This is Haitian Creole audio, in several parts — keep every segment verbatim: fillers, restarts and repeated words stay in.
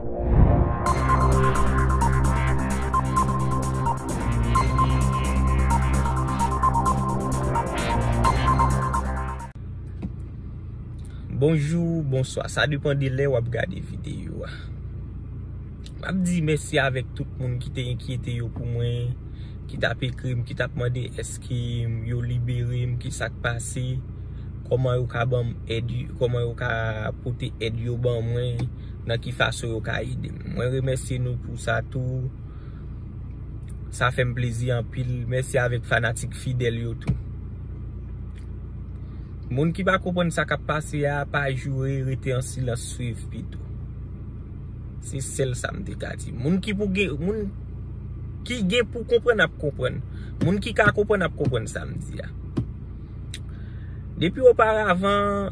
Bonjou, bonswa. Sa depann de lè w ap gade videyo a. M ap di mèsi avèk tout moun ki te enkyete yo pou mwen, ki t ap ekri m, ki t ap mande èske yo libere m, ki sa k pase, kòman yo ka ban m èd, kòman yo ka pote èd yo ban mwen, nan ki fason yo ka ede m. Mwen remèsye nou pou sa tou. Sa fè m plezi anpil. Mèsi avèk fanatik fidèl yo tou. Moun ki pa konprann sa k ap pase a, pa joure, rete an silans, swiv pito. Se sèl sa m te ka di. Moun ki pou gen, moun ki gen pou konprann ap konprann. Moun ki ka konprann ap konprann sa m di a. Depi oparavan,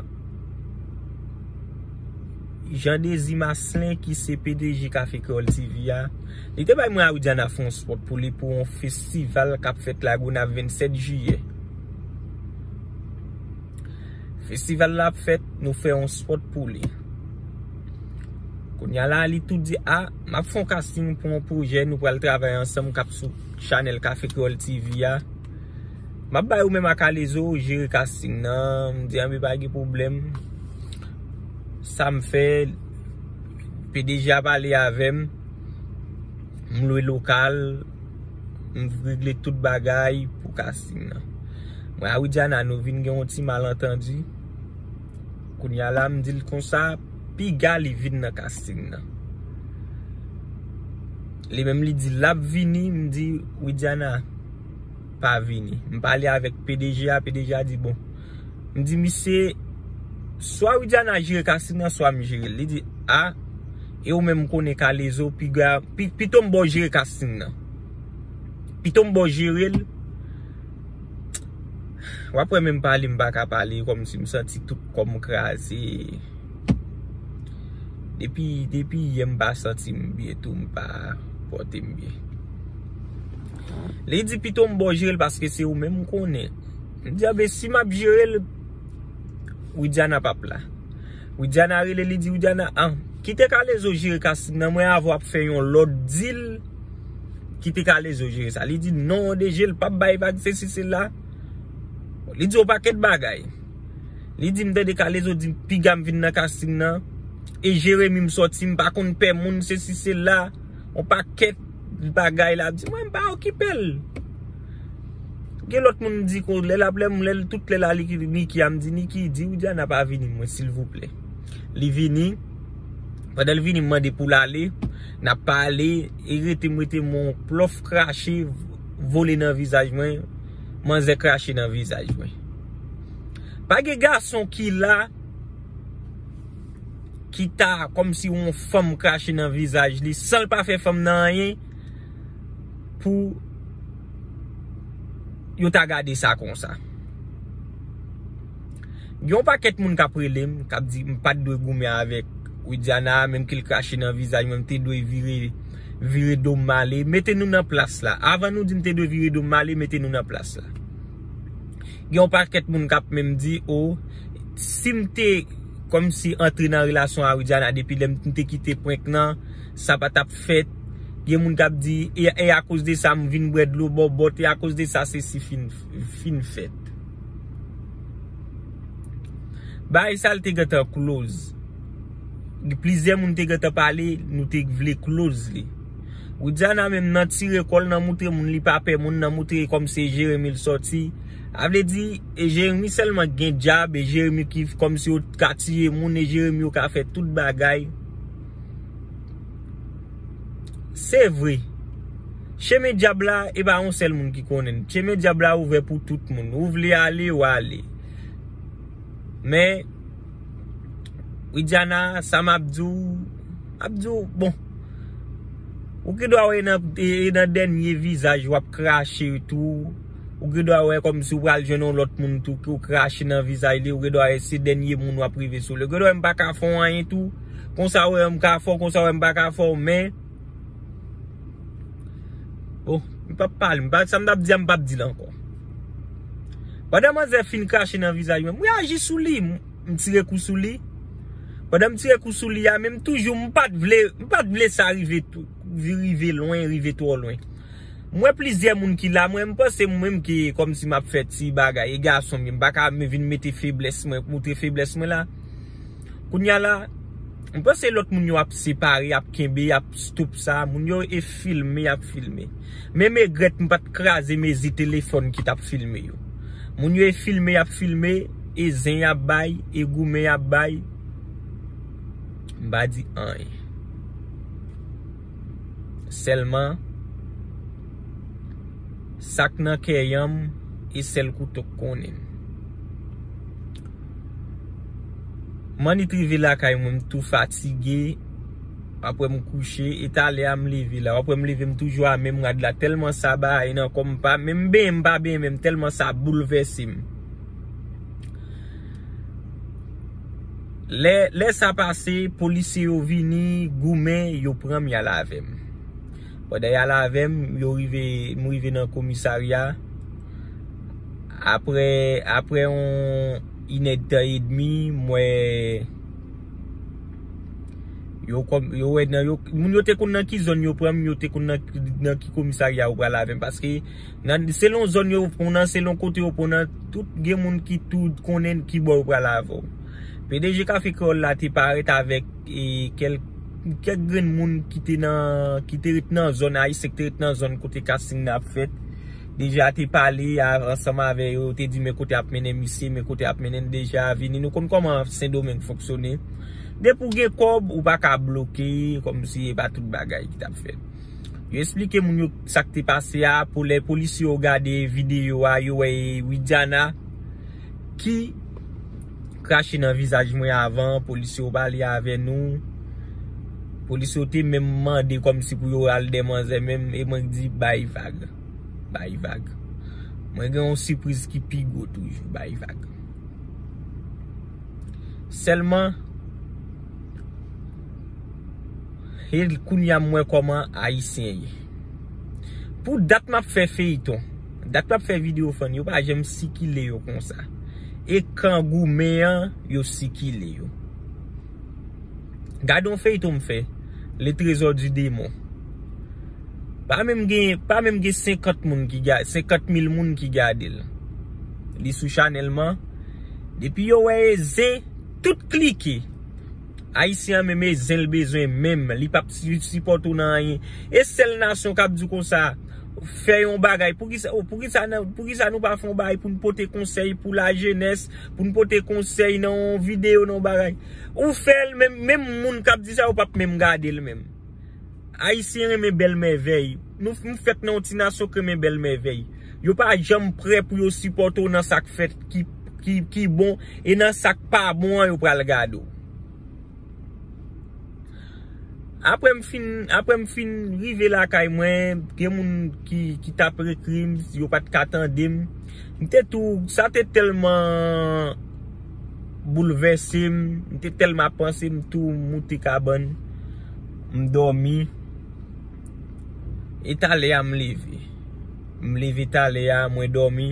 Jean Désir Marcelin, ki se P D G Café Créole T V a, li te bay mwen a Widiana fè yon spot pou li pou yon festival k ap fèt Lagonav vennsèt jiyè. Festival la ap fèt, nou fè yon spot pou li. Kounye a la, li tou di, a, m ap fè yon casting pou yon pwojè, nou pral travay ansanm k ap sou chanèl Café Créole T V a. M ap ba yo menm ak Alezo jere casting nan. M di, anben, pa gen pwoblèm. Sa m fè, P D G a pale avè m. M lwe lokal. M regle tout bagay pou casting nan. Mwen a Widiana, nou vin gen yon ti malantandi. Kounye a la, m di l konsa, piga li vin nan casting nan. Li menm li di l ap vini, m di, Widiana, pa vini. M pale avèk P D G a, P D G a di, bon. M di, misye, swa Widiana jere casting nan, swa m jere l. Li di, a, e ou menm konnen Kalezo, piga, pi, pito m ba w jere casting nan. Pito m ba w jere l. W ap wè menm pale m pa ka pale, kòmsi m santi tout kò m kraze. Depi, depi yè m pa santi m byen tou, m pa pòte m byen. Li di pito m ba w jere l paske se ou menm m konnen. M di, anben, si m ap jere l, Widiana p ap la. Widiana rele, li di, Widiana, an, kite Kalezo jere casting nan, mwen avè w ap fè yon lòt deal, kite Kalezo jere sa. Li di, non, D G, l p ap bay vag, sesi, sela. Li di yon pakèt bagay. Li di m tande Kalezo di piga m vin nan casting nan. E Jeremi m sòti, m pa konn pè moun, sesi, sela. Yon pakèt bagay la, di mwen m pa okipe l. Gen lòt moun m di kon lè l ap lè m lè l tout lè la li Niki a m di Niki di Widiana pa vini mwen silvouplè. Li vini. Pandan l vini m mande pou l ale. N ap pale e rete m rete m yon plòf krache vole nan vizaj mwen. Manzè krache nan vizaj mwen. Pa gen gason ki la ki ta kòmsi yon fanm krache nan vizaj li san l pa fè fanm nan anyen pou yo ta gade sa konsa. Gen yon pakèt moun k ap rele m, k ap di m pa t dwe goumen avèk Widiana, menm ke l krache nan vizaj mwen, m te dwe vire, vire do m ale. Mete nou nan plas la. Avan nou di m te dwe vire do m ale, mete nou nan plas la. Gen yon pakèt moun k ap menm di, o, si m te kòmsi antre nan relasyon a Widiana depi lè m te kite prank nan, sa pa t ap fèt. Gen moun k ap di, e, e akoz de sa m vin bwè dlo bòbòt, e akoz de sa sesi fin, fin fèt. Bagay sa l te gentan close. Plizyè moun te gentan pale, nou te vle close li. Widiana menm nan tire kò l, nan moutre moun li pa pè moun, nan moutre kòm se Jeremi l sòti. A vle di, e Jeremi sèlman k gen djab, e Jeremi ki kòmsi yo ka tiye moun, e Jeremi yo ka fè tout bagay. Se vre. Chemen djab la, e pa yon sèl moun ki konnen l. Chemen djab la ouvè pou tout moun. Ou vle ale, w ale. Men, Widiana, sa m ap di w, m ap di w, bon. Ou gen dwa wè nan, e, e nan dènye vizaj w ap krache tou. Ou gen dwa wè kòmsi w pral jwenn yon lòt moun tou ki w krache nan vizaj li. Ou gen dwa wè se dènye moun w ap rive sou li. Ou gen dwa wè m pa ka fè w anyen tou. Konsa w wè m ka fè w, konsa w wè m pa ka fè w, men. Bon, m p ap pale, m pa, sa m t ap di a, m p ap di l ankò. Pandan manzè fin krache nan vizaj mwen, m reyaji sou li, m, m tire kou sou li. Pandan m tire kou sou li a, men m toujou, m pa t vle, m pa t vle sa rive tou, rive lwen, rive twò lwen. M wè plizyè moun ki la, mwen, m panse mwen menm ki kòmsi m ap fè ti bagay, e gason m ye, m pa ka vin mete feblès mwen, moutre feblès mwen la. Kounye a la, m panse lòt moun yo ap separe, ap kenbe, ap stop sa. Moun yo e filme, ap filme. Men m regrèt m pa t kraze mezi telefòn ki t ap filme yo. Moun yo e filme, ap filme, e zen y ap bay, e goumen y ap bay. M pa di anyen. Sèlman, sa k nan kè yanm, e sèl kouto k konnen m. M annik rive lakay mwen, m tou fatige. W ap wè m kouche, e talè a m leve la. W ap wè m leve, m toujou a menm rad la. Tèlman sa bagay nan kò m pa, menm benyen m pa benyen menm, tèlman sa boulvèse m. Lè, lè sa pase, polisye yo vini, goumen, yo pran m, y al avè m. Pandan y al avè m, yo rive, m rive nan komisarya. Apre, apre yon inèdtan edmi, m wè yo kòm, yo wè nan yo, moun yo te konn nan ki zòn yo pran m, yo te konn nan, nan ki komisarya yo pral avè m. Paske nan, selon zòn yo pran w nan, selon kote yo pran w nan, tout gen moun ki tou konnen ki bò yo pral avè w. P D G Kafe Kreyòl la te parèt avèk, e, kèl-, kèk grenn moun ki te nan, ki te ret nan zòn, Ayisyen ki te ret nan zòn kote casting nan ap fèt. Deja te pale a, ansanm avè yo, te di men kote ap mennen misye, men kote ap mennen l, deja vini. Nou konn kòman Sendomeng fonksyone. Depi w gen kòb, ou pa ka bloke, kòmsi e pa tout bagay ki t ap fèt. Yo eksplike moun yo sa k te pase a, pou lè polisye yo gade videyo a, yo wè e Widiana ki krache nan vizaj mwen avan, polisye yo pale avè nou. Polisye yo te menm mande kòmsi pou yo al dèyè manzè menm, e mwen di bay vag. Bay vag. Mwen gen yon sipriz ki pi gwo toujou, bay vag. Sèlman, e kounye a m wè kòman Ayisyen ye. Pou dat m ap fè feyton, dat m ap fè videyo fann, yo pa janm sikile yo konsa. E kan goumen an, yo sikile yo. Gade yon feyton m fè, Le Trésor du Démon. Pa menm gen, pa menm gen senkant moun ki gade, senkant mil moun ki gade l. Li sou chanèl mwen. Depi yo wè e zen, tout klike. Ayisyen an menm e zen l bezwen menm. Li p ap si-, sipòte w nan anyen. E sèl nasyon k ap di w konsa, fè yon bagay. Poukisa, poukisa, poukisa nou pa fè yon bagay pou n pote konsèy pou lajenès, pou n pote konsèy nan yon videyo, nan yon bagay? Ou fè l, menm, menm moun k ap di sa, yo p ap menm gade l menm. Ayisyen renmen bèl mèvèy. Nou, nou fèt nan yon ti nasyon k renmen bèl mèvèy. Yo pa janm prè pou yo sipòte w nan sa k fèt ki, ki, ki bon, e nan sa k pa bon an, yo pral gade w. Apre m fin, apre m fin rive lakay mwen, gen moun ki, ki t ap ekri m, yo pa t ka tande m. M te tou, sa te tèlman boulvèse m, m te tèlman panse, m tou moute kabann, m dòmi. E talè a m leve. M leve talè a, mwen dòmi.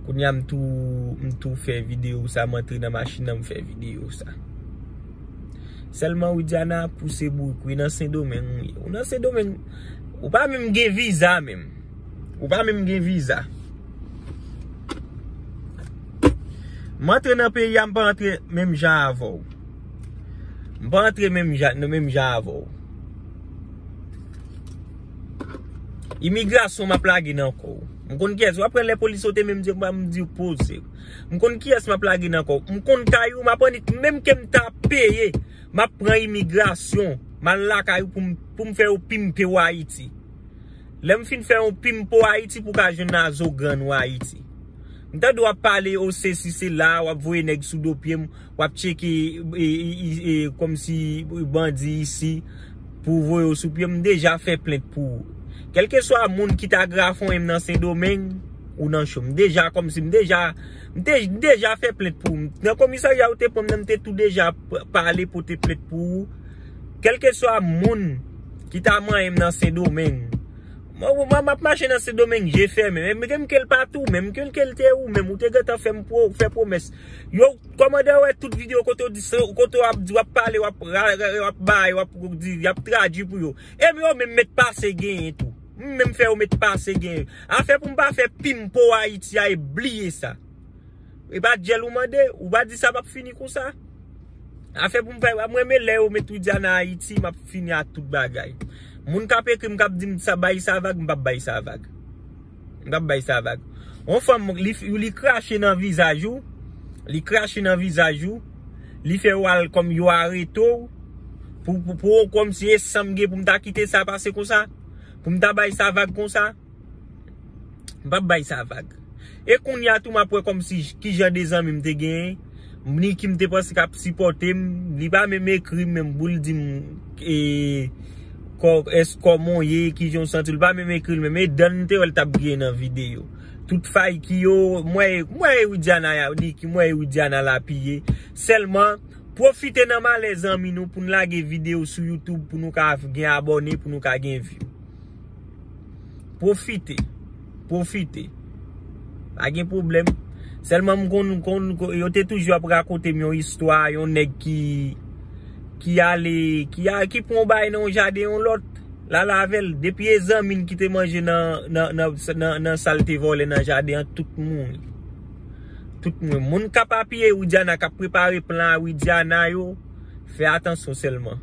Kounye a m tou, m tou fè videyo sa, m antre nan machin nan, m fè videyo sa. Sèlman Widiana pouse bourik, wi, nan Sendomeng, wi. Ou nan Sendomeng, ou pa menm gen viza menm. Ou pa menm gen viza. M antre nan peyi a, m pa antre menm jan avè w. M pa antre menm jan, nan menm jan avè w. Imigrasyon m ap lage nan kò w. M konn kiyès. W ap wè lè polis yo te menm di, m di w poze. M konn kiyès m ap lage nan kò w. M konn kay ou, m ap annik, menm ke m ta peye, m ap pran imigrasyon. M al lakay ou pou m, pou m fè yo pimpe w Ayiti. Lè m fin fè yon pimpo Ayiti pou ka jwenn Azogrann ou Ayiti. M tande w ap pale o sesi sela, w ap voye nèg sou do pye m, w ap tcheke, e, e, e, e, kòmsi bandi isi pou voye w sou pye m, m deja fè plent pou ou. Kèlkeswa moun ki ta grafonyen m nan Sendomeng, ou nan cho. M deja kòmsi, m deja, m te, m deja fè plent pou ou. Nan komisarya ou te pran m nan, m te tou deja p-, pale pote plent pou ou. Kèlkeswa moun ki ta manyen m nan Sendomeng, Mwen, mwen, m ap mache nan Sendomeng, je fèmen. Men, men, men ke l pa tou, menm ke l, ke l te ou, menm ou te gentan fè m pwo-, fè pwomès. Yo, kòmandan wè tout videyo kote w di, kote w ap di, w ap pale, w ap ra-, ra-, w ap bay, w ap di, y ap tradui pou yo. E yo menm met pase genyen tou. M menm fè yo met pase genyen. Afè pou m pa fè pimpo Ayiti a e bliye sa. E pa djèl ou mande, ou pa di sa p ap fini konsa. Afè pou m fè, mwen men lè yo met Widiana Ayiti, m ap fini ak tout bagay. Moun k ap ekri m, k ap di m sa, bay sa vag, m p ap bay sa vag. M p ap bay sa vag. Yon fanm, li, li krache nan vizaj ou, li krache nan vizaj ou, li fè yo al kòm yo arete w, pou, pou, pou, kòm si e san m gen pou m ta kite sa pase konsa, pou m ta bay sa vag konsa. M p ap bay sa vag. E kounye a tou, m ap wè kòmsi j-, ki jan de zanmi m te genyen. Niki m te panse k ap sipòte m. Li pa menm ekri m menm pou l di m, e, kò-, èske kòman w ye, ki jan w santi w. Li pa menm ekri l menm. E dan m te wè l t ap griyen nan videyo. Tout fay ki yo, mwen, mwen e Widiana, Niki, mwen e Widiana l apiye. Sèlman, pwofite nan malè zanmi nou pou n lage videyo sou YouTube pou nou ka gen abòne, pou nou ka gen view. Pwofite. Pwofite. Pa gen pwoblèm. Sèlman m konn, konn, yo te toujou ap rakonte m yon istwa, yon nèg ki, ki ale, ki a, ki pran yon bagay nan yon jaden yon lòt, l ale avè l. Depi e zanmi n ki te manje nan, nan, nan, nan, nan sa l te vòlè nan jaden an, tout mouri. Tout mouri. Moun k ap apiye Widiana, k ap prepare plan a Widiana yo, fè atansyon sèlman.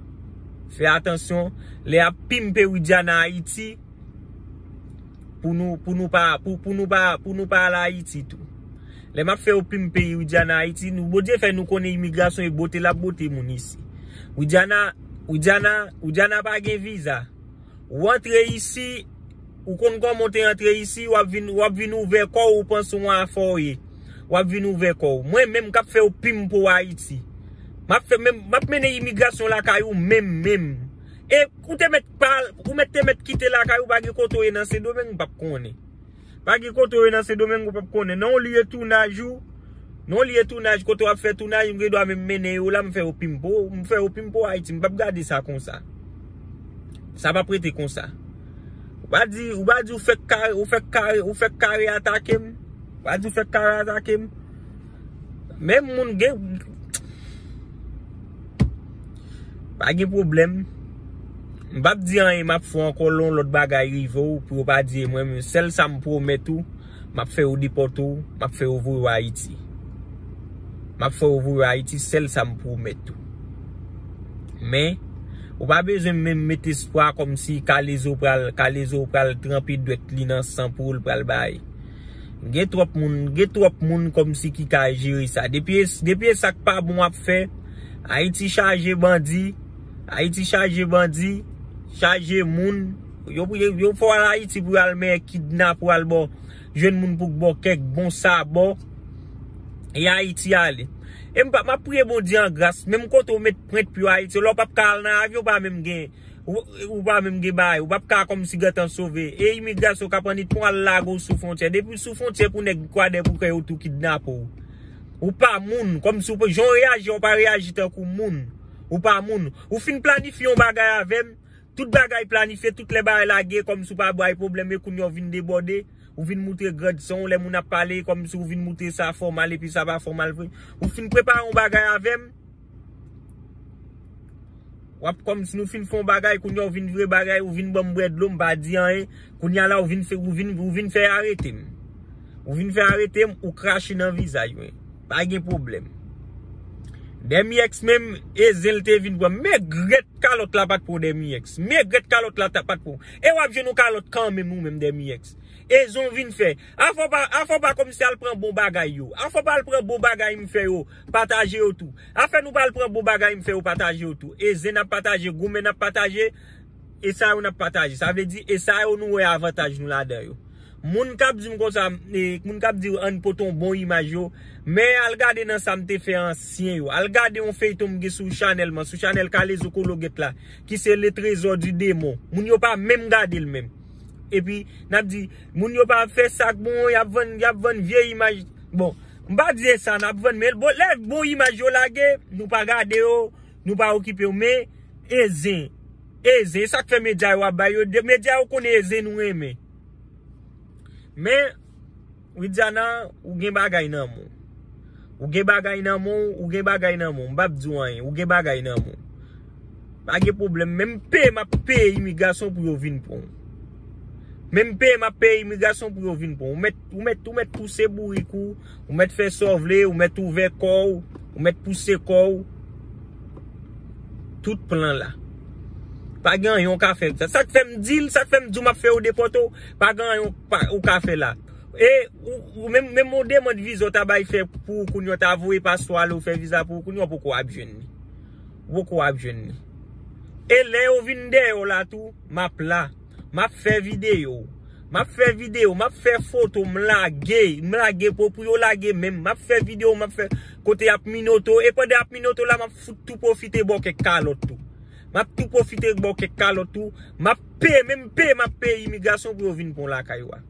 Fè atansyon. Lè y ap pimpe Widiana Ayiti, pou nou, pou nou pa, pou, pou nou pa, pou nou pa al Ayiti tou. Lè m ap fè yo pimpe Widiana Ayiti, nou, Bondye fè nou konnen imigrasyon e bote l ap bote moun isi. Widiana, Widiana, Widiana pa gen viza. Ou antre isi, ou konn kòman w te antre isi, w ap vin, w ap vin ouvè kò w, ou panse w afè w ye. W ap vin ouvè kò w. Mwen menm k ap fè yo pimpo Ayiti. M ap fè, menm, m ap mennen imigrasyon lakay ou menm, menm. E ou te mèt pa, ou mèt te mèt kite lakay ou, pa gen kote w ye nan Sendomeng, m p ap konnen. Pa gen kote w ye nan Sendomeng, ou p ap konnen. Nan yon lye tounaj ou, nan yon lye tounaj, kote w ap fè tounaj, m gen dwa menm mennen yo la, m fè yo pimpo, m fè yo pimpo Ayiti, m p ap gade sa konsa. Sa p ap rete konsa. Ou pa di, ou pa di ou fèk kare, ou fèk kare, ou fèk kare atake m. Ou pa di ou fèk kare atake m. Menm moun gen, pa gen pwoblèm. M p ap di anyen, m ap fè ankò lè yon lòt bagay rive w, pou yo pa di e mwen menm. Sèl sa m pwomèt ou, m ap fè yo depòte w, m ap fè yo voye w Ayiti. M ap fè yo voye w Ayiti, sèl sa m pwomèt ou. Men, ou pa bezwen menm met espwa kòmsi Kalezo pral, Kalezo pral tranpe dwèt li nan san pou l pral bay. Gen twòp moun, gen twòp moun kòmsi ki ka jere sa. Depi e, depi e sa k pa bon w ap fè, Ayiti chaje bandi, Ayiti chaje bandi, chaje moun. Yo, yo, yo fè w al Ayiti pou y al men kidnape w al bò, jwenn moun pou k bò kèk bon sabò. E Ayiti ale. E m pa, m ap priye Bondye an gras, menm kote w met pwent pye w Ayiti, lè w p ap ka al nan avyon, w pa menm gen, ou, ou pa menm gen bagay, ou p ap ka kòmsi gentan sove. E imigrasyon k ap annik pran al lage w sou fwontyè. Depi w sou fwontyè pou nèg kwadèboukè yo tou kidnape w. Ou pa moun, kòmsi w pa, jan w reyaji, w pa reyaji tankou moun. Ou pa moun. Ou fin planifye yon bagay avè m, tout bagay planifye, tout lè bagay la gen, kòmsi w pa bay pwoblèm, e kounye a w vin debòde, ou vin moutre grandson w, lè moun ap pale, kòmsi w vin moutre sa fòmal, epi sa pa fòmal vre. Ou fin prepare yon bagay avè m, w ap kòmsi nou fin fè yon bagay, kounye a w vin vire bagay, ou vin ban m bwè dlo, m pa di anyen, kounye a la, ou vin fè, ou vin, ou vin fè arete m. Ou vin fè arete m, ou krache nan vizaj mwen. Pa gen pwoblèm. Dèmiyèks menm, e zen l te vin pran. Megrèt kalòt la pa t pran Dèmiyèks. Megrèt kalòt la ta pa t pran. E w ap jwenn yon kalòt kanmenm ou menm Dèmiyèks. E zen w vin fè. Afè w pa, afè w pa kòmsi al pran bon bagay yo. Afè w pa al pran bon bagay m fè yo, pataje yo tou. Afè nou pa al pran bon bagay m fè yo, pataje yo tou. E zen n ap pataje, goumen n ap pataje. E sa yo n ap pataje. Sa vle di, e sa yo nou wè avantaj nou ladan yo. Moun k ap di m konsa, e, moun k ap di ann pote yon bon imaj yo, men al gade nan sa m te fè ansyen yo. Al gade yon feyton m gen sou chanèl mwen, sou chanèl Kalezo Kologèt la, ki se Le Trésor du Démon. Moun yo pa menm gade l menm. Epi, n ap di, moun yo pa fè sa k bon, y ap vann, y ap vann vye imaj. Bon, m pa di e sa n ap vann, men bon, lè bon imaj yo lage, nou pa gade yo, nou pa okipe yo, men e zen. Eze, e sa k fè medya yo ap bay yo, de medya yo konnen eze nou renmen. Men, Widiana, ou gen bagay nan men w. Ou gen bagay nan men w, ou gen bagay nan men w. M p ap di w anyen, ou gen bagay nan men w. Pa gen pwoblèm, menm peye m ap peye imigrasyon pou yo vin pran w. Menm peye m ap peye imigrasyon pou yo vin pran w. Ou mèt, ou mèt, ou mèt pouse bourik ou, ou mèt fè sa w vle, ou mèt ouvè kò w, ou mèt pouse kò w. Tout plan la. Pa gen anyen w ka fè. Sa, sa k fè m di l, sa k fè m di w m ap fè yo depòte w, pa gen anyen w pa, ou ka fè la. E ou, ou menm, menm yon demann viza w ta bay fè pou ou kounye a, w ta voye paspò ale w fè viza pou ou kounye a, w poko ap jwenn li. W poko ap jwenn li. E lè yo vin dèyè w la tou, m ap la. M ap fè videyo. M ap fè videyo, m ap fè foto, m lage, m lage pou, pou yo lage menm. M ap fè videyo, m ap fè kote y ap minote w. E pandan y ap minote w la, m ap fout tou pwofite ba w kèk kalòt tou. M ap tou pwofite ba w kèk kalòt tou. M ap peye, menm peye, m ap peye imigrasyon pou yo vin pran w lakay ou a.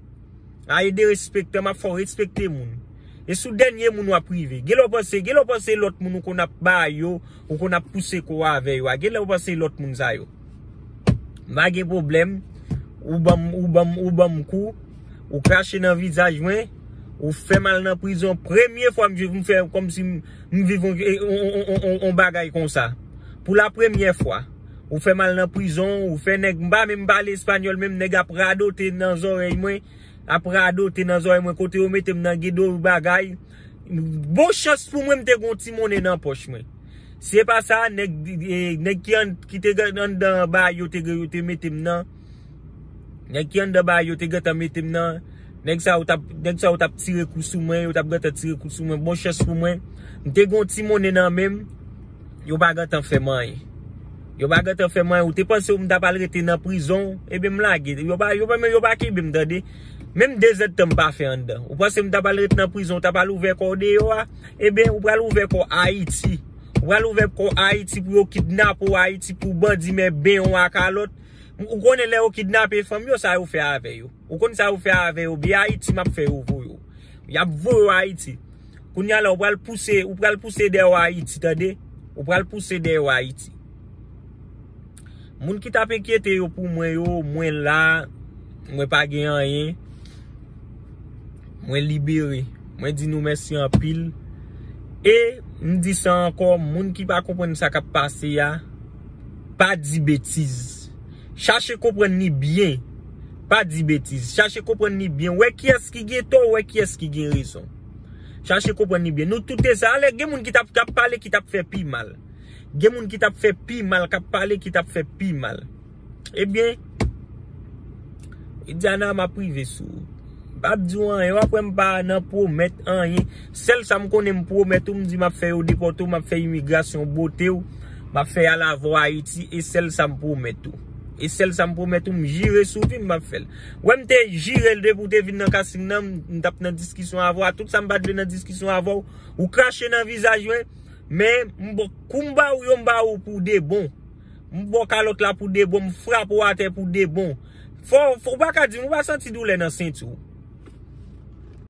A, e derespektan, m ap fè w respekte moun. E sou dènye moun w ap rive. Gen lè w panse, gen lè w panse lòt moun ou konn ap ba yo, ou konn ap pouse kò w avè yo a. Gen lè w panse lòt moun sa yo. M pa gen pwoblèm. Ou ban m, ou ban m, ou ban m kou. Ou krache nan vizaj mwen. Ou fè m al nan prizon. Premye fwa m viv, m fè kòmsi m, m viv on, on, on, on, on, on bagay konsa. Pou la premyè fwa. Ou fè m al nan prizon, ou fè nèg, m pa menm pale espanyòl, menm nèg ap radote nan zòrèy mwen, ap radote nan zòrèy mwen, kote yo mete m nan gen de bagay. Bon chans pou mwen, m te gen yon ti monnen nan pòch mwen. Si se pa sa, nèg, e, nèg ki an, ki te gen anndan bagay yo te, yo te mete m nan. Nèg ki anndan bagay yo te gentan mete m nan. Nèg sa yo t ap, nèg sa yo t ap tire kou sou mwen, yo t ap gentan tire kou sou mwen. Bon chans pou mwen, m te gen yon ti monnen nan men m, yo pa gentan fè m anyen. Yo pa gentan fè m anyen. Ou te panse m t ap al rete nan prizon, ebyen m lage. Yo pa, yo pa, men yo pa kenbe m, tande. Menm de zèdtan m pa fè anndan. Ou panse m t ap al rete nan prizon, w t ap al ouvè kò w deyò a? Ebyen, ou pral ouvè kò w Ayiti. Ou pral ouvè kò w Ayiti pou yo kidnape w Ayiti, pou bandi men ben w a kalòt. Ou konnen lè yo kidnape fanm yo, sa yo fè avè yo. Ou konn sa yo fè avè yo, byen Ayiti m ap fè yo voye w. Y ap voye w Ayiti. Kounye a la, ou pral pouse, ou pral pouse dèyè w Ayiti, tande? Ou pral pouse dèyè w Ayiti. Moun ki t ap enkyete yo pou mwen yo, mwen la, mwen pa gen anyen. Mwen libere. Mwen di nou mèsi anpil. E m di sa ankò, moun ki pa konprann sa k ap pase a, pa di betiz. Chache konprann li byen. Pa di betiz. Chache konprann li byen. Wè kiyès ki gen tò, wè kiyès ki gen rezon. Chache konprann li byen. Nou tout te sa. Alè, gen moun ki t ap, k ap pale, ki t ap fè pi mal. Gen moun ki t ap fè pi mal, k ap pale, ki t ap fè pi mal. Ebyen, Diana, m ap rive sou ou. M p ap di w anyen, w ap wè m pa nan pwomèt anyen. Sèl sa m konnen m pwomèt ou, m di m ap fè yo depòte w, m ap fè imigrasyon bote w, m ap fè y al avè w Ayiti, e sèl sa m pwomèt ou. E sèl sa m pwomèt ou, m jire sou vi m, m ap fè l. Wè m te jire l depi w te vin nan kasing nan, m, m t ap nan diskisyon avè w, tout sa m pa t vle nan diskisyon avè w, ou krache nan vizaj mwen, men m ba, kou m ba ou yo, m ba ou pou de bon. M ba w kalòt la pou de bon, m frape w atè pou de bon. Fò, fò, ou pa ka di m, ou pa santi doulè nan senti w.